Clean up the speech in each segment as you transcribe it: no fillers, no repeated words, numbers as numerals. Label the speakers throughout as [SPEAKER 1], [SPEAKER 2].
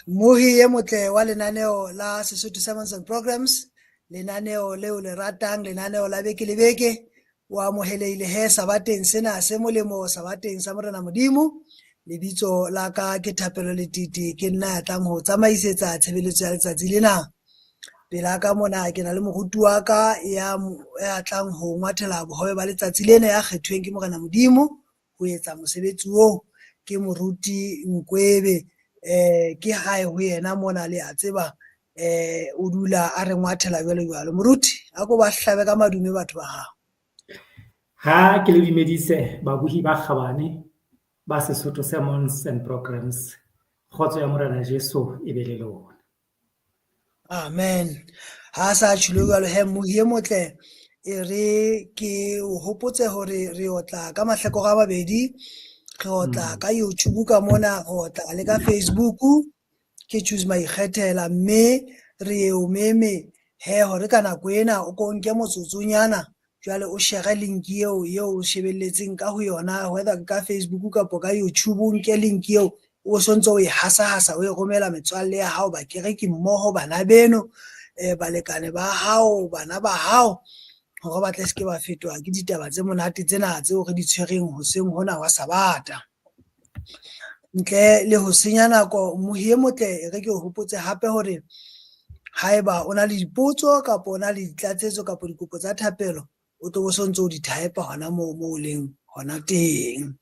[SPEAKER 1] Mmohi e motle wa lenaneo la Sesotho Sermons and Programs, lenaneo leo le ratang, lenaneo la beke le beke, o amohelehile he sabateng sena se molemo, sabateng sa Morena Modimo. Lebitso la ka ke Thapelo Letete, ke nna ya tlang ho tsamaisetsa tshebeletso ya letsatsi lena. Pela ka mona ke na le moruti wa ka ya tlang ho ngwathela bohobe ba letsatsi lena, ya kgethuweng ke Morena Modimo ho etsa mosebetsi oo, ke moruti Nkwebe. Ke hae ho yena mona, le a tseba, o dula a re ngwathela jwalo jwalo. Moruti, a ko ba hlabe ka madume batho ba hao.
[SPEAKER 2] Ha ke le dumedise babohi ba kgabane ba Sesotho Sermons and Programs. Kgotso ya Morena Jesu e be le lona.
[SPEAKER 1] Amen. Ha sa tjholo jwalo he, mmohi e motle, e re ke o hopotse hore re otla ka mahlakore a mabedi, re otla ka YouTube ka mona, re otla le ka Facebook, ke Choose Maikgethela, mme re o meme he hore ka nako ena o ko nke motsotsonyana jwale o share link eo eo o shebelletseng ka ho yona, whether ka Facebook kapa ka YouTube, o nke link eo o sontse o e hasahasa, o e romela metswalle ya hao, bakereki mmoho, bana beno, balekane ba hao, bana ba hao, hore ba tle se ke ba fetoha ke ditaba tse monate tsena tseo re di tshwereng hoseng hona wa Sabata. Ntle le ho senya nako, mmohi e motle, e re ke o hopotse hape hore haeba o na le dipotso kapa o na le ditlatsetso kapa dikopo tsa thapelo, o tlo bo so ntse o di type hona moo mo o leng hona teng.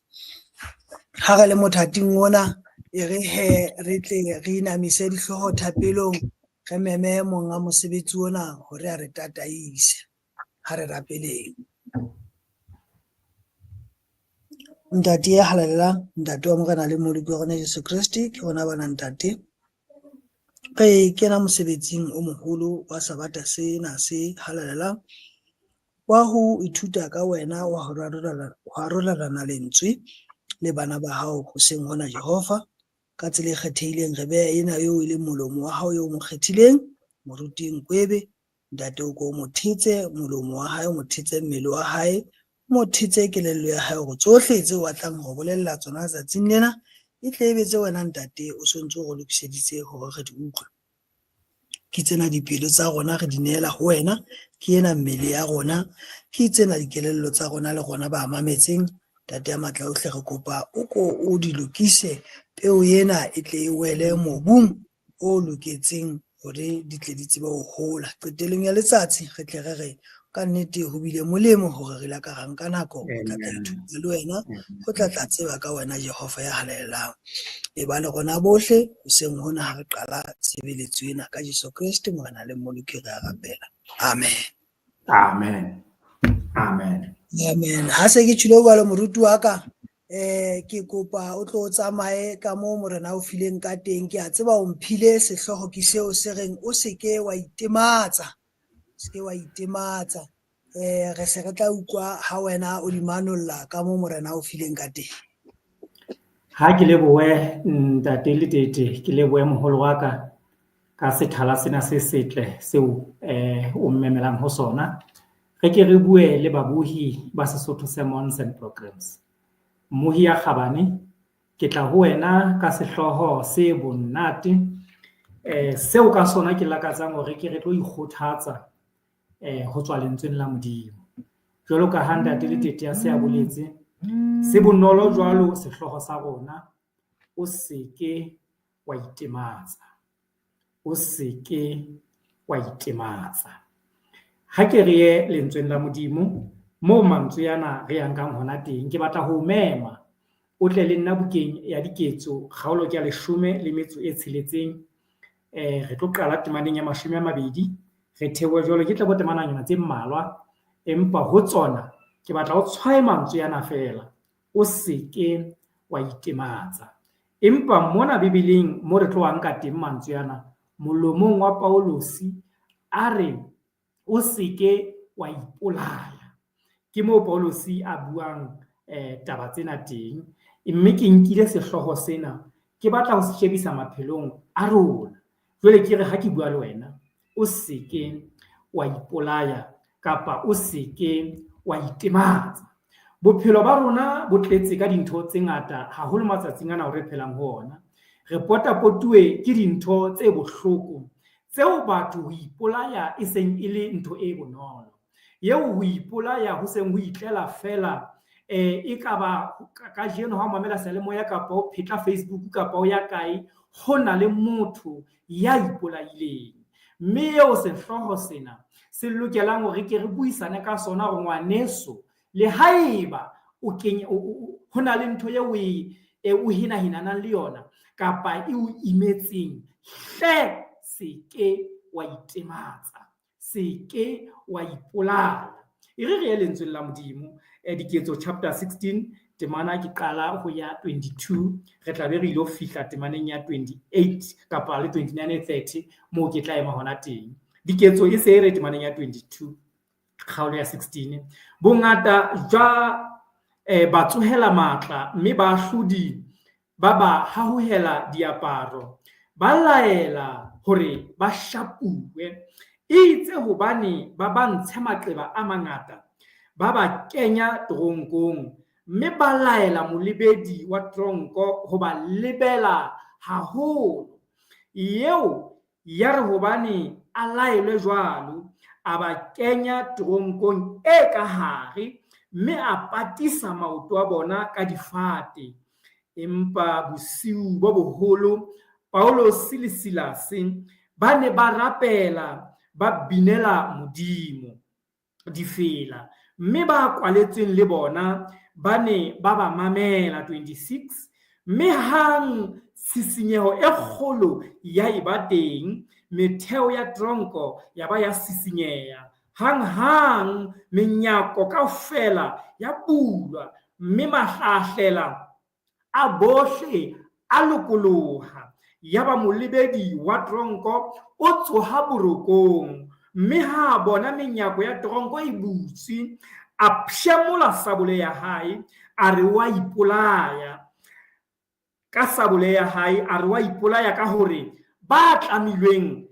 [SPEAKER 1] Ha re le mothating ona, e re he re tle re inamise dihlooho thapelong, re meme monga mosebetsi ona hore a re tataise. Ha re rapeleng. Ntate ya halalelang, Ntate wa Morena le Mmoloki wa rona Jesu Kreste, ke rona bana Ntate. Re kena mosebetsing o moholo wa Sabata sena se halalelang, wa ho ithuta ka wena, wa ho arolelana lentswe le bana ba hao hoseng hona Jehova. Ka tsela e kgethehileng re beha ena eo e leng molomo wa hao eo o mo kgethileng, Moruti Nkwebe. Ntate, o ko o mo thetse molomo wa hae, o mo thetse mmele wa hae, o mo thetse kelello ya hae, hore tsohle tseo a tlang ho bolella tsona tsatsing lena e tle e be tse wena Ntate o sontse o re lokiseditse hore re di utlwe. Ke tsena dipelo tsa rona re di neela ho wena, ke ena mmele ya rona, ke tsena dikelello tsa rona le rona ba mametseng. Ntate ya matla ohle, re kopa o ko o di lokise, peo ena e tle e wele mobung o loketseng hore di tle di tsebe ho hola. Qetellong ya letsatsi re tle re re ka nnete ho bile molemo hore re la ka ra nka nako ho tla tla ithuta le wena, ho tla tla tseba ka wena Jehova ya halalelang. E ba le rona bohle hoseng hona ha re qala tshebeletso ena ka Jesu Kreste Morena le Mmoloki re a rapela. Amen.
[SPEAKER 2] Amen. Amen.
[SPEAKER 1] Amen. Ha se ke tjhilo jwalo moruti wa ka, ke kopa o tlo tsamaye ka moo Morena o fileng ka teng. Ke a tseba o mphile sehlooho ke seo se reng o se ke wa itematsa. O se ke wa itematsa. Re se re tla utlwa ha wena o di manolla ka moo Morena o fileng ka teng.
[SPEAKER 2] Ha ke lebohe ntate Letete, ke lebohe moholo wa ka ka sethala sena se setle seo o mmemelang ho sona. Re ke re bue le babohi ba Sesotho Sermons and Programs. Mmohi ya kgabane, ke tla ho wena ka sehlooho se bonnate, seo ka sona ke lakatsang hore ke re tlo ikgothatsa ho tswa lentsweng la Modimo. Jwalo ka ha ntate Letete a se a boletse, se bonolo jwalo sehlooho sa rona, o se ke wa itematsa. O se ke wa itematsa. Ha ke re ye lentsweng la Modimo, moo mantswe ana re yang kang hona teng, ke batla ho o mema o tle le nna bukeng ya Diketso, kgaolo ke ya 16. Re tlo qala temaneng ya 20, re theohe jwalo, ke tle bo temananyana tse mmalwa, empa ho tsona ke batla o tshwaye mantswe ana feela, o se ke wa itematsa. Empa mona Bibeleng mo re tlo nka teng mantswe ana, molomong wa Paulosi a re o se ke wa ipolaya. Ke moo Paulosi a buang taba tsena teng, mme ke nkile sehlooho sena ke batla ho se shebisa maphelong a rona. Jwale ke re ha ke bua le wena, o se ke wa ipolaya kapa o se ke wa itematsa. Bophelo ba rona bo tletse ka dintho tse ngata haholo matsatsing ana re phelang ho ona. Re potapotuwe ke dintho tse bohloko tseo batho ho ipolaya e seng e le ntho e bonolo. Eo ho ipolaya ho seng ho itlela feela e ka ba kajeno ha o mamela seyalemoya kapa o phetla Facebook kapa o ya kae, ho na le motho ya ipolaileng. Mme eo sehlooho sena se lokelang hore ke re buisane ka sona hore ngwaneso le haeba o kenye ho na le ntho eo o henahenanang le yona kapa e o imetseng, hle se ke wa itematsa, se ke wa ipolaya. E re re ye lentsweng la Modimo, Diketso chapter 16 temana ke qala ho ya 22, re tla be re ilo fihla temaneng ya 28 kapa le 29 30 moo ke tla ema hona teng. Diketso e se e re temaneng ya 22 kgaolo ya 16, bongata jwa ba tsohela matla mme baahlodi ba ba hahohela diaparo, ba laela hore ba shapuwe. Eitse hobane ba ba ntshe maqeba a mangata, ba ba kenya teronkong mme ba laela molebedi wa teronko ho ba lebela haholo. Eo ya re hobane a laelwe jwalo, a ba kenya teronkong e ka hare mme a patisa maoto a bona ka difate. Empa bosiu bo boholo Paulus le Silase ba ne ba rapela, ba binela Modimo difela, mme ba kwaletsweng le bona ba ne ba ba mamela. 26 mme hang tshisinyeho e kgolo ya eba teng, metheo ya tronko ya ba ya sisinyeha. Hang-hang menyako kaofela ya bulwa, mme mahlahlela a bohle a lokoloha. Yaba molebedi wa tronko o tsoha borokong, mme ha a bona menyako ya tronko e butswe, a pshemola sabole ya hae, a re wa ipolaya ka sabole ya hae, a re wa ipolaya ka hore ba tlamilweng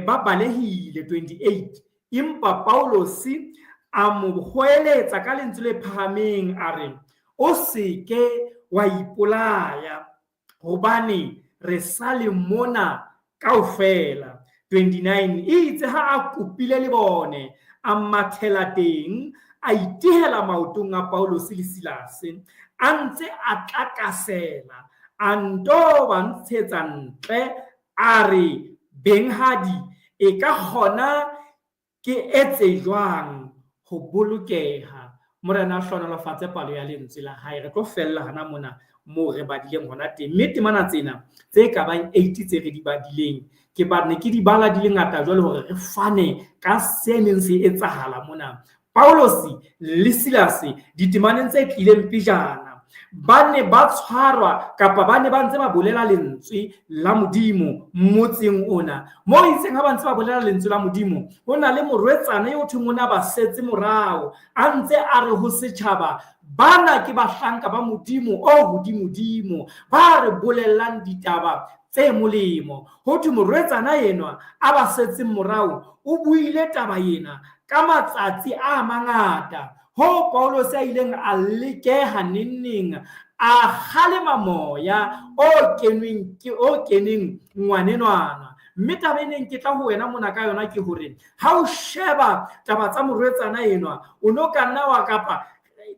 [SPEAKER 2] ba balehile. 28 empa Paulus a mo hoeletsa ka lentswe le phahameng, a re, o se ke wa ipolaya, hobane re sa le mona kaofela. 29 itse ha a kopile le bone, a mathela teng, a itihela maotong a Paulus le Silase, a ntse a tlakasela, a nto ba ntshetsa ntle, a re, benghadi, e ka kgona ke etse jwang ho bolokeha? Morena a hlohonolofatse palo ya lentswe la hae. Re tlo fella hana mona moo re badileng hona teng. Mme temana tsena tse ka bang 8 tse re di badileng, ke ba ne ke di bala di le ngata jwale hore re fane ka se neng se etsahala mona. Paulus le Silase ditemaneng tse tlileng pejana ba ne ba tshwarwa kapa ba ne ba ntse ba bolela lentswe la Modimo motseng ona. Mo itseng ha ba ntse ba bolela lentswe la Modimo, ho na le morwetsana eo thweng o ne a ba setse morao, a ntse a re ho setjhaba, bana ke bahlanka ba Modimo o hodimodimo, ba re bolellang ditaba tse molemo. Ho thwe morwetsana enwa a ba setseng morao o buile taba ena ka matsatsi a mangata, hoo Paulus a ileng a lekeha neng-neng, a kgalema moya o kenweng ke o keneng ngwanenwana. Mme taba e neng ke tla ho wena mona ka yona ke hore ha o sheba taba tsa morwetsana enwa, o no ka nna wa kapa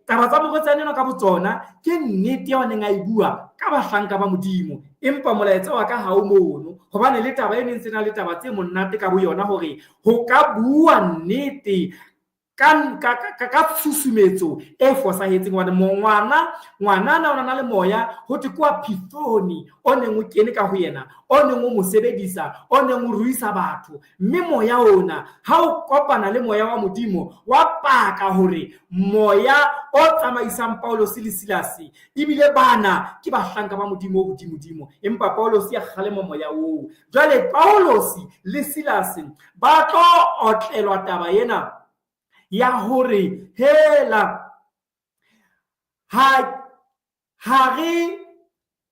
[SPEAKER 2] taba tsa morwetsana enwa ka botsona ke nnete eo a neng a e bua ka bahlanka ba Modimo, empa molaetsa wa ka ha o mono, hobane le taba e neng se na le taba tse monate ka boyona hore ho ka bua nnete ka tshusumetso e fosahetseng. Hobane ngwanana o na le moya ho thwe ke wa Pythoni o neng o kene ka ho yena, o neng o mo sebedisa, o neng o ruisa batho. Mme moya ona ha o kopana le moya wa Modimo wa paka hore moya o tsamaisang Paulus le Silase ebile bana ke bahlanka ba Modimo o hodimodimo, empa Paulus ya kgalema moya oo. Jwale Paulus le Silase ba tlo otlelwa taba ena ya hore hela ha re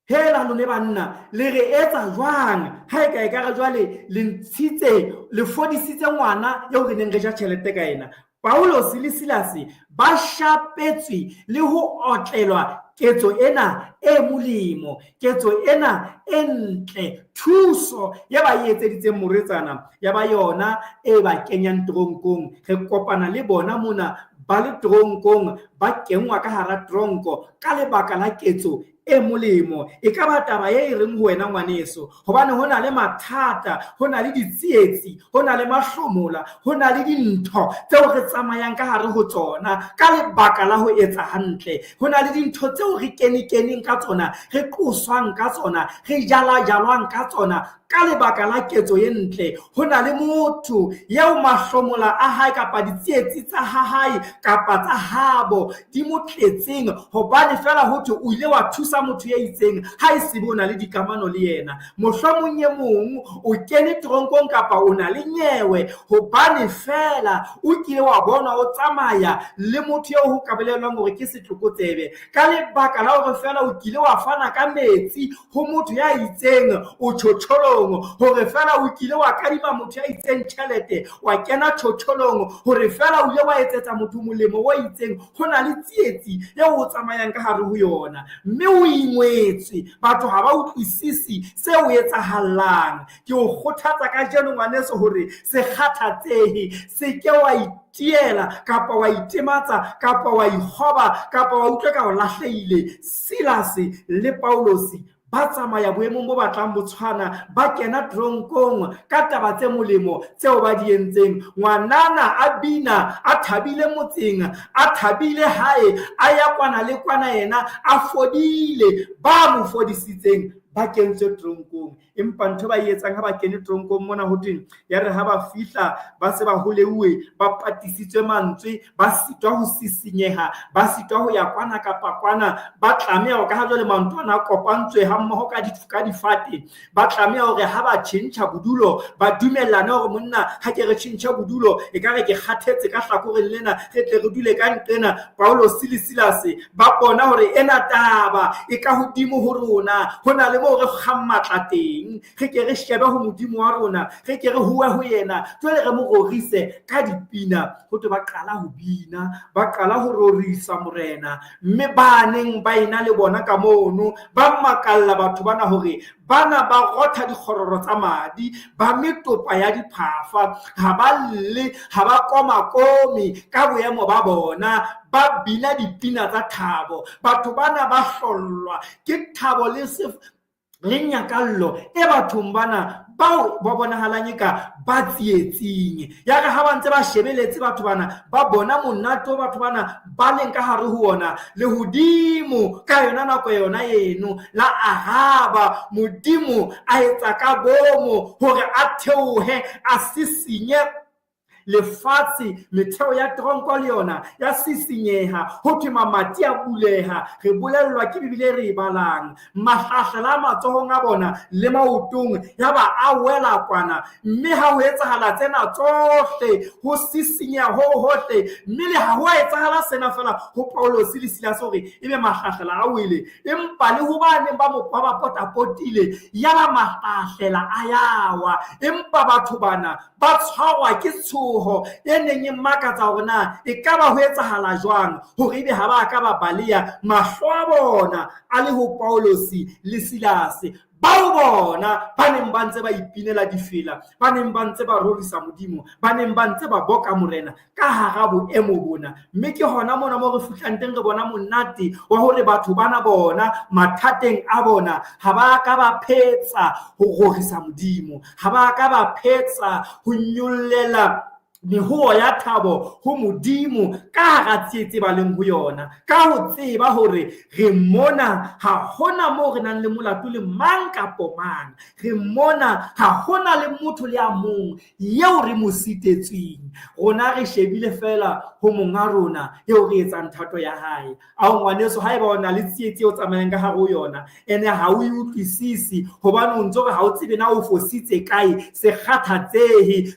[SPEAKER 2] hela lone banna le re etsa jwang ha e ka e ka re jwale le ntshitse le fodisitse ngwana eo re neng re ja tjhelete ka ena. Paulus le Silase ba shapetswe le ho otlelwa ketso ena e molemo, ketso ena e ntle, thuso ya ba e etseditseng morwetsana ya ba yona e ba kenyang teronkong. Re kopana le bona mona ba le teronkong, ba kenngwa ka hara teronko ka lebaka la ketso e molemo. E ka ba taba e reng ho wena ngwaneso, hobane ho na le mathata, ho na le ditsietsi, ho na le mahlomola, ho na le dintho tseo re tsamayang ka hare ho tsona ka lebaka la ho etsa hantle. Ho na le dintho tseo re kene-keneng ka tsona, re qoswang ka tsona, re jala-jalwang ka tsona ka lebaka la ketso e ntle. Ho na le motho eo mahlomola a hae kapa ditsietsi tsa hae kapa tsa habo di mo tletseng hobane fela ho thwe o ile wa thusa motho ya itseng ha e se o na le dikamano le yena. Mohlomong e mong o kene teronkong kapa o na le nyewe hobane fela o kile wa bona o tsamaya le motho eo ho ka bolellwang hore ke setlokotsebe, ka lebaka la hore fela o kile wa fana ka metsi ho motho ya itseng o tjhotjholong, hore fela o kile wa kadima motho ya itseng tjhelete wa kena tjhotjholong, hore fela o ile wa etsetsa motho molemo o itseng. Ho na le tsietsi eo o tsamayang ka hare ho yona, mme o ingwetswe, batho ha ba utlwisisi seo etsahallang. Ke o kgothatsa kajeno ngwaneso hore se kgathatsehe, se ke wa itiela kapa wa itematsa kapa wa ikgoba kapa wa utlwa ka o lahlehile. Silase le Paulosi ba tsamaya boemong bo batlang bo tshwana, ba kena teronkong ka taba tse molemo tseo ba di entseng. Ngwanana a bina a thabile motseng, a thabile hae, a ya kwana le kwana, yena a fodile, ba mo fodisitseng ba kentswe teronkong. Empa ntho ba e etsang ha ba kene teronkong mona, ho thweng ya re ha ba fihla ba se ba holeuwe, ba patisitswe mantswe, ba sitwa ho sisinyeha, ba sitwa ho ya kwana kapa kwana, ba tlameha hore ka ha jwale mantswe ana a kopantswe ha mmoho ka difate, ba tlameha hore ha ba tjhentjha bodulo ba dumellane hore monna ha ke re tjhentjhe bodulo, e ka re ke kgathetse ka hlakoreng lena, re tle re dule ka nqena. Paulosi le Silase ba bona hore ena taba e ka hodimo ho rona, ho na le moo re kgang matla teng, re ke re shebe ho Modimo wa rona, re ke re huwe ho yena, jwale re mo rorise ka dipina. Ho thwe ba qala ho bina, ba qala ho rorisa Morena, mme ba neng ba ena le bona ka mono ba makalla batho bana hore bana ba rotha dikgororo tsa madi, ba metopa ya diphafa, ha ba lle, ha ba komakome ka boemo ba bona, ba bina dipina tsa thabo. Batho bana ba hlollwa ke thabo le le nyakallo e bathong bana bao ba bonahalang eka ba tsietsing. Ya re ha ba ntse ba shebeletse batho bana, ba bona monate o batho bana ba leng ka hare ho ona, lehodimo ka yona nako yona eno la araba. Modimo a etsa ka bomo hore a theohe, a sisinye lefatshe, metheo ya tronko le yona ya sisinyeha, ho thwe mamati a buleha. Re bolellwa ke Bibele re e balang, mahlahlela a matsohong a bona le maotong ya ba a wela kwana. Mme ha ho etsahala tsena tsohle, ho sisinyeha ho hohle, mme le ha ho a etsahala sena fela ho Paulosi le Silase hore ebe mahlahlela a wele, empa le ho ba neng ba mo ba potapotile ya ba mahlahlela a yawa. Empa batho bana ba tshwarwa ke tshoho e neng e makatsa hore na e ka ba ho etsahala jwang hore ebe ha ba ka ba baleha, mahlo a bona a le ho Paulosi le Silase, bao bona ba neng ba ntse ba ipinela difela, ba neng ba ntse ba rorisa Modimo, ba neng ba ntse ba boka Morena ka hara boemo bona. Mme ke hona mona mo re fihlang teng, re bona monate wa hore batho bana bona mathateng a bona ha ba ka ba phetsa ho rorisa Modimo, ha ba ka ba phetsa ho nyollela mehowo ya thabo ho Modimo ka hara tsietsi ba leng ho yona, ka ho tseba hore re mona ha hona moo re nang le molato le mang kapo mang, re mona ha hona le motho le a mong eo re mo sitetsweng. Rona re shebile fela ho monga rona eo re etsang thato ya hae. Ao ngwaneso, haeba o na le tsietsi eo tsamayang ka hare ho yona, ene ha o e utlwisisi hobane o ntso re ha o tsebe na o fositse kae, se kgathatsehe.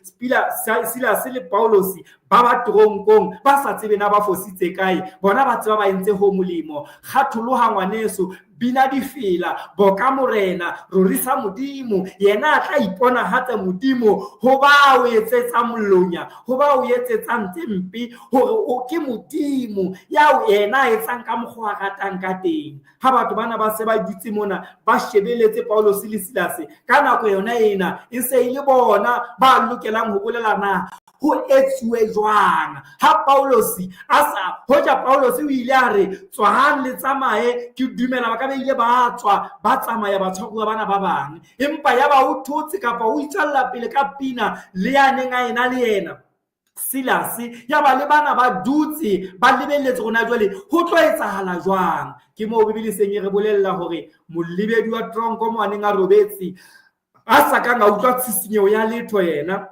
[SPEAKER 2] Silase le Paulosi ba ba teronkong, ba sa tsebe na ba fositse kae, bona ba tseba ba entse ho molemo. Kgatholoha ngwaneso, bina difela, boka morena, rorisa Modimo, yena a tla iponahatsa Modimo ho ba o etsetsang molonya, ho ba o etsetsang tse mpe, hore o ke Modimo ya yena a etsang ka mokgwa a ratang ka teng. Ha batho bana ba se ba dutse mona ba shebeletse Paulosi le Silase, ka nako yona ena e se e le bona ba lokelang ho bolela na ho etsuwe jwang. Ha Paulosi a sa hoja, Paulosi o ile a re tswahang le tsamaye, ke dumela ba ka ba ile ba tswa ba tsamaya batshwaruwa bana ba bang, empa ya ba o thotse kapa o itswella pele ka pina le ya neng a ena le yena Silase, ya ba le bana ba dutse ba lebelletse rona jwale ho tlo etsahala jwang. Ke moo Bibele seng e re bolella hore molebedi wa tronko mo a neng a robetse a sa kang a utlwa tshisinyeho ya letho, yena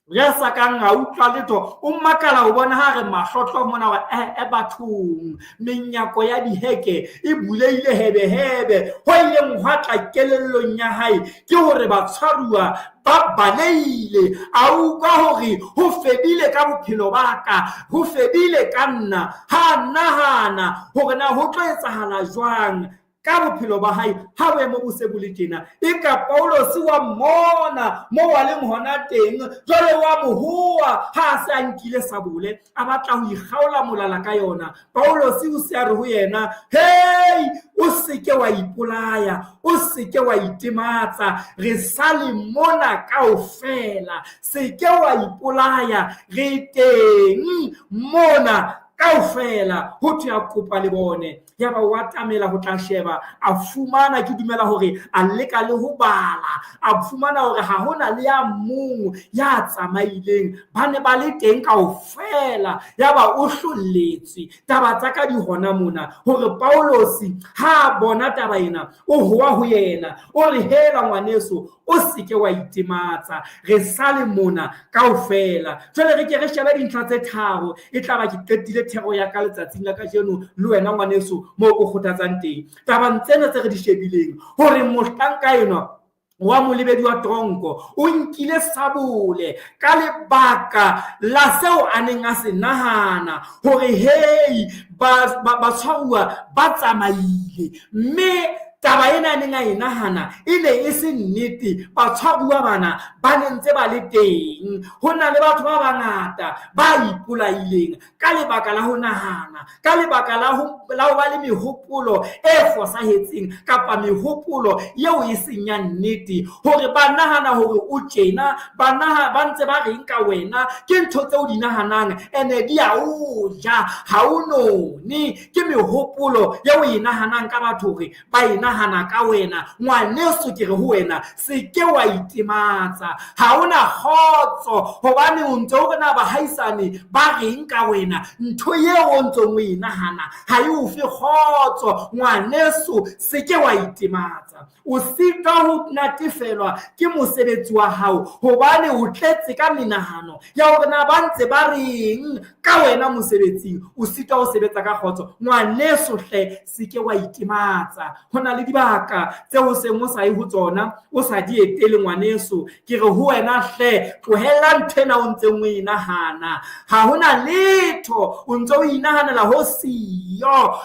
[SPEAKER 2] ya sa kang a utlwa letho, o makala ho bona ha re mahlotlo mona hore bathong menyako ya diheke e buleile hebehebe. Ho ileng hwa tla kelellong ya hae ke hore batshwaruwa ba baleile, a utlwa hore ho fedile ka bophelo ba ka, ho fedile ka nna. Ha nahana hore na ho tlo etsahala jwang ka bophelo ba hae ha boemo bo se bo le tjena. Eka Paulosi wa mmona moo a leng hona teng, jwale wa mohoa ha a se a nkile sabole a batla ho ikgaola molala ka yona. Paulosi o se a re ho yena, hei, o seke wa ipolaya, o seke wa itematsa, re sale mona kaofela, seke wa ipolaya, re teng mona kaofela. Ho thwe a kopa le bone, ya ba wa atamela ho tla sheba, a fumana, ke dumela hore a leka le ho bala, a fumana hore ha hona le ya mong ya tsamaileng, ba ne ba le teng kaofela. Ya ba o hlolletswe taba tsa ka di hona mona, hore Paulosi ha a bona taba ena o howa ho yena, o re hela ngwaneso, o seke wa itematsa, re sale mona kaofela. Jwale re ke re shebe dintlha tse tharo, e tla ba ke qetile thero ya ka letsatsing la kajeno le wena ngwaneso moo o kgothatsang teng. Tabang tsena tse re di shebileng, hore mohlanka enwa wa molebedi wa tronko o nkile sabole ka lebaka la seo a neng a se nahana hore hei batshwaruwa ba tsamaile, mme taba ena a neng a e nahana e ne e se nnete. Batshwaruwa bana ba ne ntse ba le teng. Ho na le batho ba bangata ba ipolaileng ka lebaka la ho nahana, ka lebaka la ho ba le mehopolo e fosahetseng kapa mehopolo eo e seng ya nnete, hore ba nahana hore o tjena, ba ntse ba reng ka wena, ke ntho tseo di nahanang ene di a o ja, ha o none. Ke mehopolo eo e nahanang ka batho hore ba e nahana ka wena. Ngwaneso, ke re ho wena, se ke wa itematsa, ha ona kgotso hobane o ntse o re na bahaisane ba reng ka wena. Ntho eo o ntseng o e nahana ha e o fe kgotso. Ngwaneso, se ke wa itematsa. O sitwa ho natefelwa ke mosebetsi wa hao hobane o tletse ka menahano ya hore na ba ntse ba reng ka wena mosebetsing. O sitwa ho sebetsa ka kgotso. Ngwaneso hle, se ke wa itematsa. Ho na le dibaka tseo o seng o sa ye ho tsona, o sa di etele ngwaneso. Ke re ho wena hle, tlohella ntho ena o ntseng o e nahana. Ha hona letho, o ntse o inahanela ho siyo.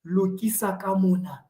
[SPEAKER 2] Lokisa ka mona,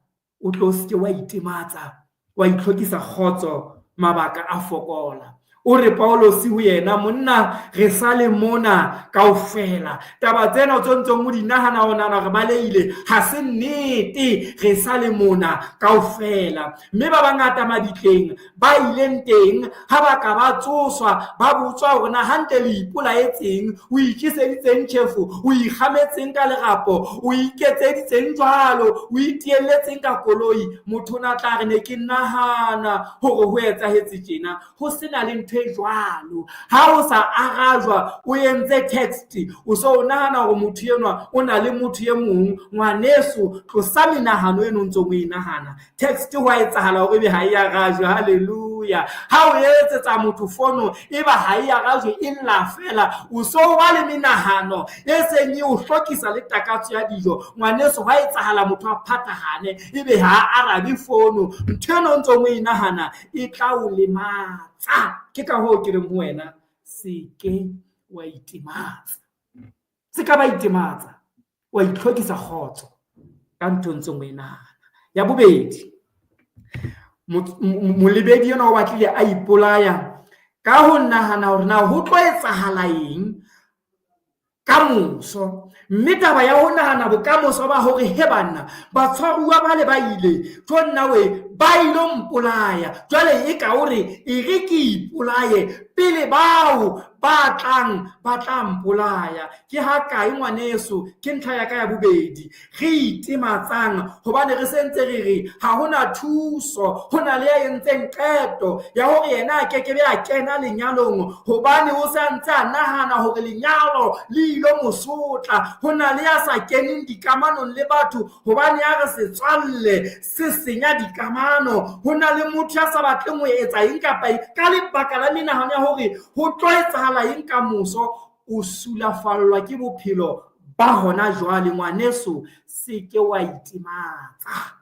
[SPEAKER 2] o tlo se ke wa itematsa, wa itlhokisa kgotso, mabaka a fokola. O re Paulosi ho yena, monna, re sale mona kaofela. Taba tsena tse ntseng o di nahana, o nahana re baleile, ha se nnete, re sale mona kaofela. Mme ba bangata mabitleng ba ileng teng ha ba ka ba tsoswa, ba botswa hore na hantle le ipolaetseng, o itjeseditseng tjhefo, o ikgametseng ka lerapo, o iketseditseng jwalo, o itielletseng ka koloi. Motho o na tla re ne ke nahana hore ho etsahetse tjena, ho sena le ntho e jwalo. Ha o sa arajwa, o entse text, o so o nahana hore motho enwa o na le motho e mong. Ngwaneso, tlosa menahano eno o ntseng o e nahana. Text ho a etsahala hore ebe ha e arajwe, hallelujah. Ha o etsetsa motho fono eba ha e arajwe, e lla fela, o so ba le menahano e seng e o hlokisa le takatso ya dijo. Ngwaneso, ho a etsahala motho a phathahane ebe ha a arabe fono. Ntho eno o ntseng o e nahana e tla o lematsa. Ke ka hoo ke reng ho wena, se Se ke wa itematsa, se ka ba itematsa, wa itlhokisa kgotso ka ntho ntseng o e nahana. Ya bobedi, molebedi enwa o batlile a ipolaya ka ho nahana hore na ho tlo etsahala eng ka moso. Mme taba ya ho nahana bokamoso ba hore he banna, batshwaruwa ba le ba ile tjo nna we, ba ilo mpolaya jwale, e ka hore e re ke ipolaye pele bao ba tlang ba tla mpolaya. Ke ha kae, ngwaneso? Ke ntlha ya ka ya bobedi re itematsang, hobane re sentse re re ha hona thuso. Ho na le ya entseng qeto ya hore yena a kekebe a kena lenyalong hobane o sa ntse a nahana hore lenyalo le ilo mosotla. Ho na le ya sa keneng dikamanong le batho hobane ya re setswalle se senya dikamano. Ho na le motho ya sa batleng ho etsa eng kapa eng ka lebaka la menahano ya hore ho tlo etsahala eng ka moso. O sulafallwa ke bophelo ba hona jwale. Ngwaneso, se ke wa itematsa,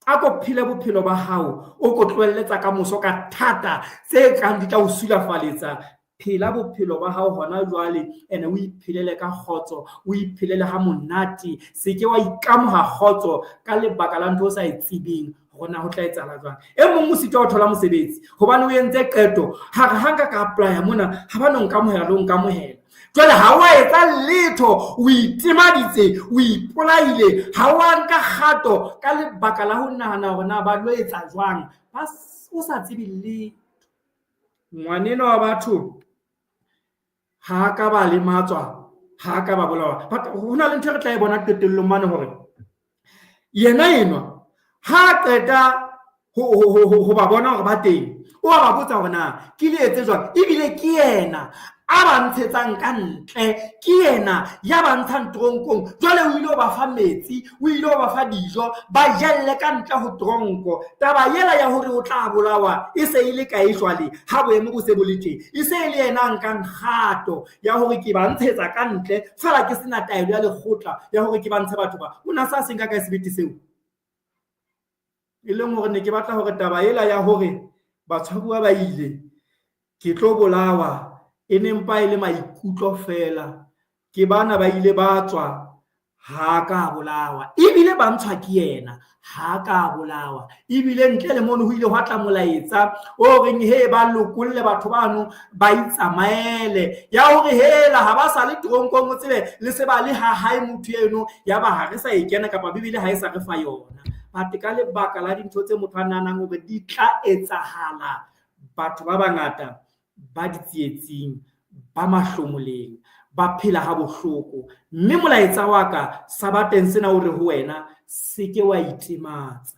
[SPEAKER 2] a ko phele bophelo ba hao, o ko tlohelletsa ka moso ka thata tse kang di tla o sulafaletsa. Phela bophelo ba hao hona jwale, ene o iphelele ka kgotso, o iphelele ha monate. Se ke wa ikamoha kgotso ka lebaka la ntho o sa e tsebeng hore na ho tla etsahala jwang. E mong o sitwa ho thola mosebetsi hobane o entse qeto hare ha nka ka apply-a mona, ha ba no nkamohela le ho nkamohela. Jwale ha wa etsa letho, o itemaditse, o ipolaile, ha wa nka kgato ka lebaka la ho nahana hore na ba lo etsa jwang, ba o sa tsebe letho. Ngwanenwa wa batho ha ka ba lematswa, ha ka ba bolawa. But ho na le ntho e re tla e bona qetellong mane hore yena enwa ha qeta ho ba bona hore ba teng, o a ba botsa hore na ke le etse jwang, ebile ke yena a ba ntshetsang ka ntle, ke yena ya ba ntshang toronkong. Jwale o ile o ba fa metsi, o ile o ba fa dijo, ba jelle ka ntle ho toronko. Taba ela ya hore o tla bolawa e se e le kae jwale ha boemo bo se bo le teng? E se e le yena a nkang kgato ya hore ke ba ntshetsa ka ntle fela ke sena taelo ya lekgotla ya hore ke ba ntshe batho ba. O na sa se nka kae sebete seo? E leng hore ne ke batla hore taba ela ya hore batshwaruwa ba ile, ke tlo bolawa, e ne mpa e le maikutlo fela. Ke bana ba ile ba tswa, ha ka bolawa, ebile ba ntshwa ke yena, ha ka bolawa. Ebile ntle le mono ho ile hwa tla molaetsa o reng he ba lokolle batho bano ba itsamaele, ya hore hela ha ba sa le toronkong, o tsebe le se ba le ha hae motho eno, ya ba ha re sa e kena kapa Bibele ha e sa re fa yona. But ka lebaka la dintho tse motho a nahanang hore di tla etsahala, batho ba bangata ba ditsietsing, ba mahlomoleng, ba phela ha bohloko. Mme molaetsa wa ka sabateng sena o re ho wena, se ke wa itematsa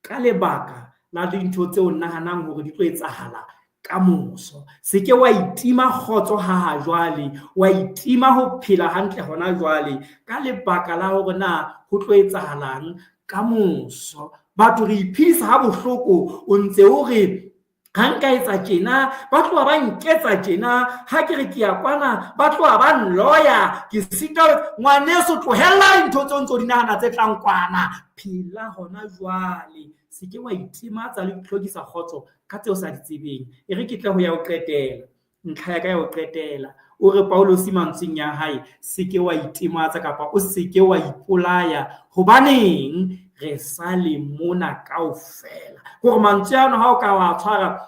[SPEAKER 2] ka lebaka la dintho tseo nahanang hore di tlo etsahala ka moso. Se ke wa itima kgotso ha ha jwale, wa itima ho phela hantle hona jwale ka lebaka la hore na ho tlo etsahalang ka moso. Batho re iphedisa ha bohloko, o ntse o re ha nka etsa tjena ba tloha ba nketsa tjena, ha ke re ke ya kwana ba tloha ba nloya, ke sita. Ngwaneso, tlohella dintho tseo ntse o di nahana tse tlang kwana, phela hona jwale. Se ke wa itematsa le ho itlhokisa kgotso ka tseo sa di tsebeng. E re ke tle ho ya ho qetela, ntlha ya ka ya ho qetela. O re Paulosi mantsweng ya hae, se ke wa itematsa kapa o se ke wa ipolaya, hobaneng re sa le mona kaofela. Hore mantswe ano ha o ka wa tshwara,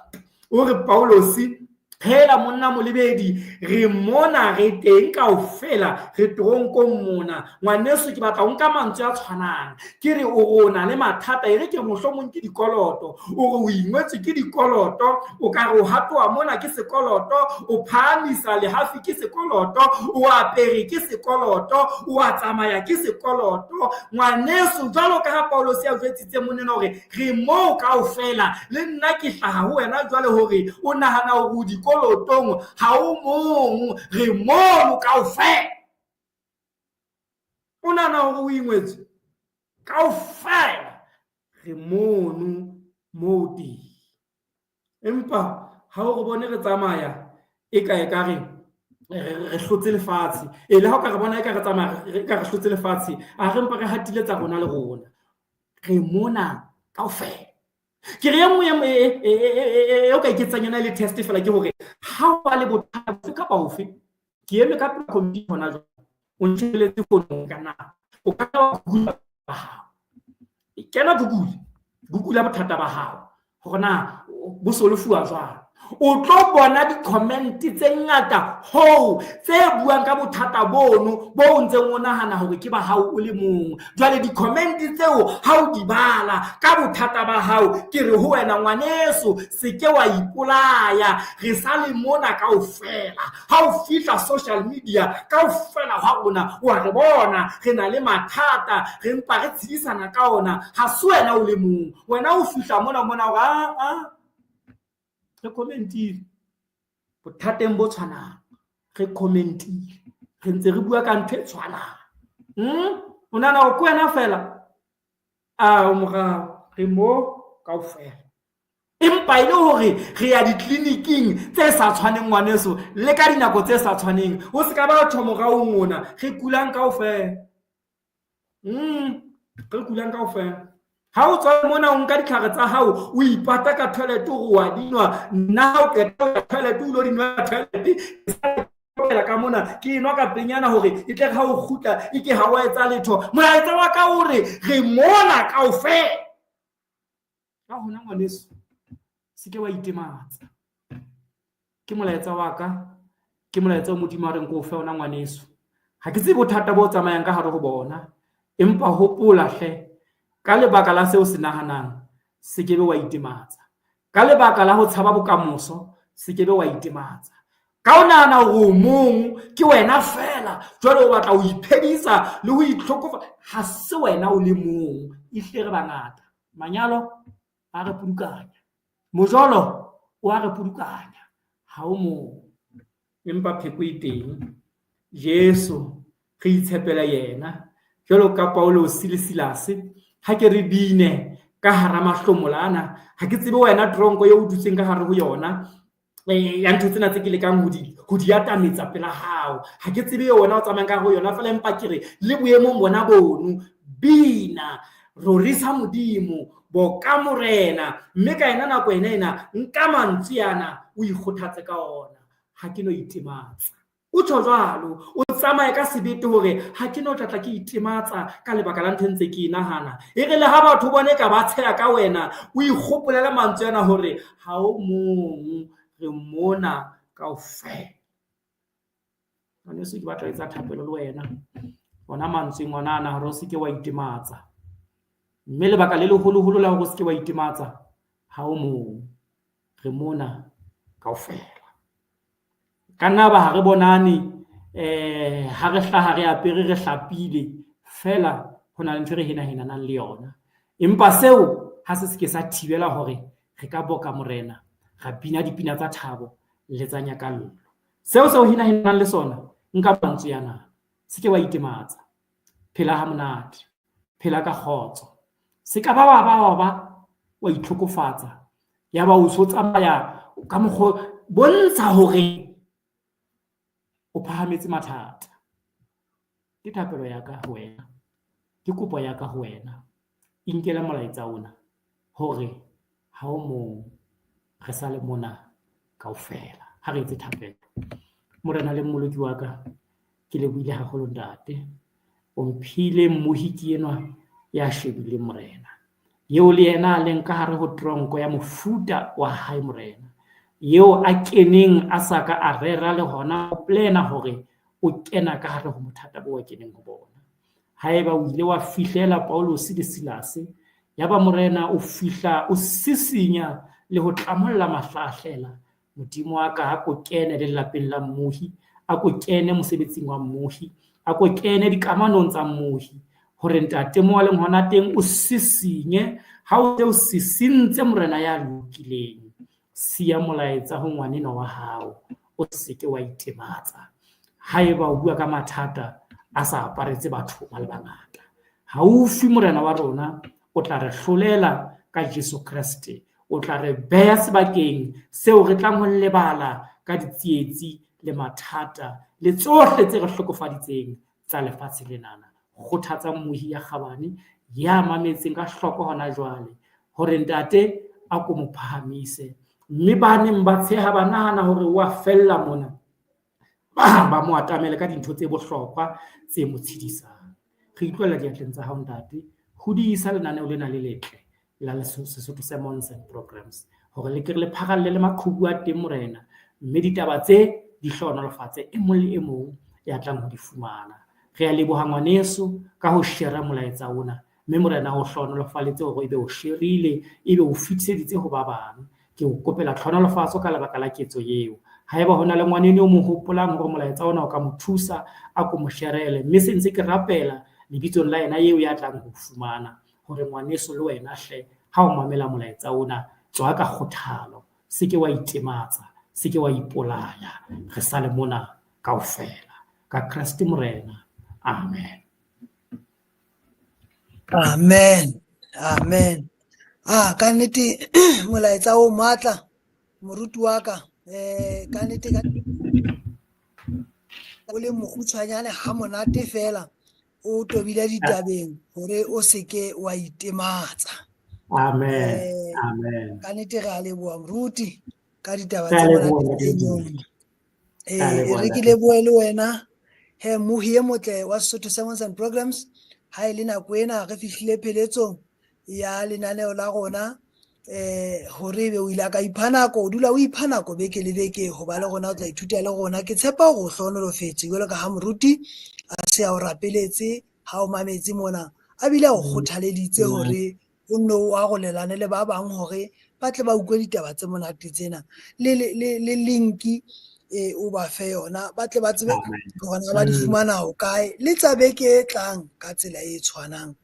[SPEAKER 2] o re Paulosi, hela monna molebedi, re mona, re teng kaofela, re toronkong mona. Ngwaneso, ke batla ho nka mantswe a tshwanang, ke re o rona le mathata, e re ke mohlomong ke dikoloto, o re o ingwetswe ke dikoloto, o ka re o hatoa mona ke sekoloto, o phahamisa lehafi ke sekoloto, o apere ke sekoloto, o a tsamaya ke sekoloto. Ngwaneso, jwalo ka ha Paulosi a jwetsitse monena hore re moo kaofela, le nna ke hlaha ho wena jwale hore o nahana hore o dikolotong, ha o mong, re mono kaofela. O nahana hore o ingwetswe, kaofela re mono moo teng. Empa ha o re bone re tsamaya e ka e ka re re hlotse lefatshe, e le ha o ka re bona e ka re tsamaya re ka re hlotse lefatshe, a re mpa re hatile tsa rona le rona, re mona kaofela. Ke re e nngwe e o ka iketsang yona e le test fela ke hore ha o ba le bothata bofe kapa ofe, ke eme ka pela computer hona jwale, o ntjhebeletse founong ka na o ka wa Google ba hao. Kena Google, Google bothata ba hao hore na bo solofuwa jwang. O tlo bona di-comment tse ngata hoo tse buang ka bothata bono bo o ntseng o nahana hore ke ba hao o le mong. Jwale di-comment tseo ha o di bala ka bothata ba hao, ke re ho wena ngwaneso, se ke wa ipolaya, re sa le mona kaofela. Ha o fihla social media kaofela hwa rona wa re bona re na le mathata, re mpa re tshedisana ka ona. Ha se wena o le mong, wena o fihla mona mona hore a re commentile bothateng bo tshwanang, re commentile, re ntse re bua ka ntho e tshwanang. O nahana hore ke wena fela? A o morao, re mo kaofela. Empa e le hore re ya ditleliniking tse sa tshwaneng ngwaneso, le ka dinako tse sa tshwaneng. O se ka ba tjho moraong mona, re kulang kaofela. Re kulang kaofela. Ha o tswa mona o nka ditlhare tsa hao, o ipata ka toilet hore wa di nwa. Nna ha o qeta ho ya toilet, o ilo di nwa toilet, ke ka mona ke enwa ka penyana hore e tle re ha o kgutla e ke ha wa etsa letho. Molaetsa wa ka o re re mona kaofela. Ka hona ngwaneso, se ke wa itematsa. Ke molaetsa wa ka, ke molaetsa o Modimo a reng ke o fe ona ngwaneso. Ha ke tsebe bothata bo tsamayang ka hare ho bona, empa hopola hle, ka lebaka la seo se nahanang, se ke be wa itematsa. Ka lebaka la ho tshaba bokamoso, se ke be wa itematsa. Ka o nahana hore o mong, ke wena fela, jwale o batla ho iphedisa le ho itlhokofa, ha se wena o le mong, ehlile re bangata. Manyalo a re pudukanya, mojolo o a re pudukanya, ha o mong. Empa pheko e teng. Jesu re itshepela yena, jwalo ka Paulosi le Silase. Ha ke re bine ka hara mahlomola ana, ha ke tsebe wena tronko eo o dutseng ka hare ho yona, ya ntho tsena tse ke lekang ho di atametsa pela hao. Ha ke tsebe wena o tsamayang ka hare ho yona fela, empa ke re le boemong bona bono, bina, rorisa Modimo, boka Morena, mme ka ena nako ena ena, nka mantswe ana o ikgothatse ka ona. Ha ke no itematsa. O tjho jwalo, o tsamaye ka sebete hore ha ke no tlatla ke itematsa ka lebaka la ntho ntse ke e nahana. E re le ha batho bone ka ba tsheha ka wena, o ikgopolele mantswe ana hore ha o mong, re mona kaofela. Ngwaneso, ke batla ho etsa thapelo le wena. Ona mantsweng ona ana hore o se ke wa itematsa. Mme lebaka le leholoholo la hore o se ke wa itematsa, ha o mong, re mona kaofela. Ka nna ba ha re bonane, ha re hlaha re apere re hlapile, fela ho na le ntho e re henahenanang le yona. Empa seo ha se se ke sa thibela hore re ka boka Morena, ra bina dipina tsa thabo le tsa nyakallo. Seo se o henahenanang le sona, nka mantswe ana, se ke wa itematsa. Phela ha monate, phela ka kgotso. Se ka ba wa ba wa ba wa itlhokofatsa, ya ba o so tsamaya ka mokgwa bontsha hore o phahametse mathata. Ke thapelo ya ka ho wena, ke kopo ya ka ho wena. Inkele molaetsa ona hore ha o mong, re sa le mona kaofela. Ha re etse thapelo. Morena le Mmoloki wa ka, ke lebohile haholo ntate. O mphile mmohi ke enwa ya shebileng Morena, eo le yena a leng ka hare ho tronko ya mofuta wa hae Morena, eo a keneng a sa ka a rera le hona ho plana hore o kena ka hare ho bothata bo a keneng ho bona. Haeba o ile wa fihlela Paulosi le Silase, yaba Morena o fihla o sisinya le ho tlamolla mahlahlela, Modimo wa ka a ko kene le lelapeng la mmohi, a ko kene mosebetsing wa mmohi, a ko kene dikamanong tsa mmohi, hore ntate mo a leng hona teng o sisinye. Ha o se o sisintse Morena ya lokileng, siya molaetsa ho ngwanenwa wa hao, o se ke wa itematsa. Haeba o bua ka mathata a sa aparetse batho ba le bangata, haufi Morena wa rona o tla re hlolela ka Jesu Kreste, o tla re beha sebakeng seo re tlang ho lebala ka ditsietsi le mathata le tsohle tse re hlokofaditseng tsa lefatshe lenana. Kgothatsa mmohi ya kgabane ya mametseng ka hloko hona jwale hore ntate a ko mo phahamise. Mme ba neng ba tsheha ba nahana hore o a fella mona, ba mo atamele ka dintho tse bohlokwa tse mo tshedisang. Re itlwella diatleng tsa hao ntate, hodisa lenaneo lena le letle la Sesotho Sermons and Programs hore le ke re le pharalle le maqhubu a teng morena, mme ditaba tse di hlohonolofatse e mong le e mong ya tlang ho di fumana. Re a leboha ngwaneso ka ho shera molaetsa ona, mme morena o hlohonolofaletse hore ebe o sherile, ebe o fetiseditse ho ba bang. Ke o kopela tlhohonolofatso ka lebaka la ketso eo. Haeba hona le ngwaneno o mo hopolang hore molaetsa ona o ka mo thusa, a ko mo sherele. Mme se ntse ke rapela lebitsong la yena eo ya tlang ho fumana hore ngwaneso le wena hle ha o mamela molaetsa ona, tswa ka kgothalo, se ke wa itematsa, se ke wa ipolaya. Re sale mona kaofela. Ka Kreste Morena. Amen.
[SPEAKER 1] Amen. Amen. Ah, ka nnete molaetsa o matla moruti wa ka. Ka nnete ka o le mokgutshwanyane ha monate fela o tobile ditabeng hore o seke wa itematsa.
[SPEAKER 2] Amen. Amen.
[SPEAKER 1] Ka nnete re a leboha moruti ka ditaba tse monate tseno. Re ke lebohe le wena he mohi e motle wa Sesotho Sermons and Programs. Ha e le nako ena re fihlile pheletsong ya lenaneo la rona, hore ebe o ile ka ipha nako, o dula o ipha nako beke le beke ho ba le rona, o tla ithuta le rona. Ke tshepa hore o hlohonolofetse jwalo ka ha moruti a se a o rapeletse ha o mametse mona, a bile a o kgothaleditse hore o nne o arolelane le ba bang hore ba tle ba utlwe ditaba tse monate tsena, le linki o ba fe yona, ba tle ba tsebe hore na ba di fumana ho kae, le tsa beke e tlang ka tsela e tshwanang,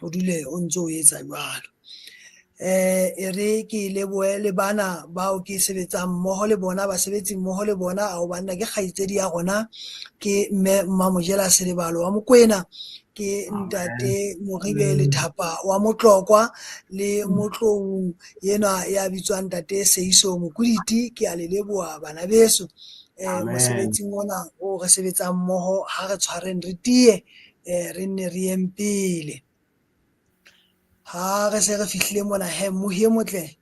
[SPEAKER 1] o dule o ntso o etsa jwalo. E re ke lebohe le bana bao ke sebetsang mmoho le bona, basebetsi mmoho le bona, ao banna ke kgaitsedi ya rona, ke mme Mmamojela Selebalo wa Mokwena, ke ntate Moribe Lethapa wa Motlokwa, le Motlou enwa ya bitswang ntate Seiso Mokuditi. Ke a le leboha bana beso. Mosebetsing ona o re sebetsang mmoho, ha re tshwareng re tiye, re nne re yeng pele. Ha re se re fihlile mona he mohi e motle,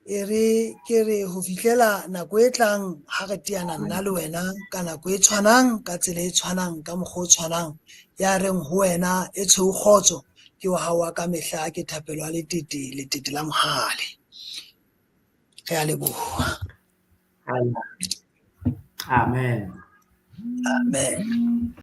[SPEAKER 1] e re ke re ho fihlela nako e tlang ha re teana nna le wena ka nako e tshwanang, ka tsela e tshwanang, ka mokgwa o tshwanang, ya reng ho wena e tshweu kgotso, ke wa hao wa ka mehla, ke thapelo ya letete, letete la mohale. Re a leboha.
[SPEAKER 2] Amen.
[SPEAKER 1] Amen.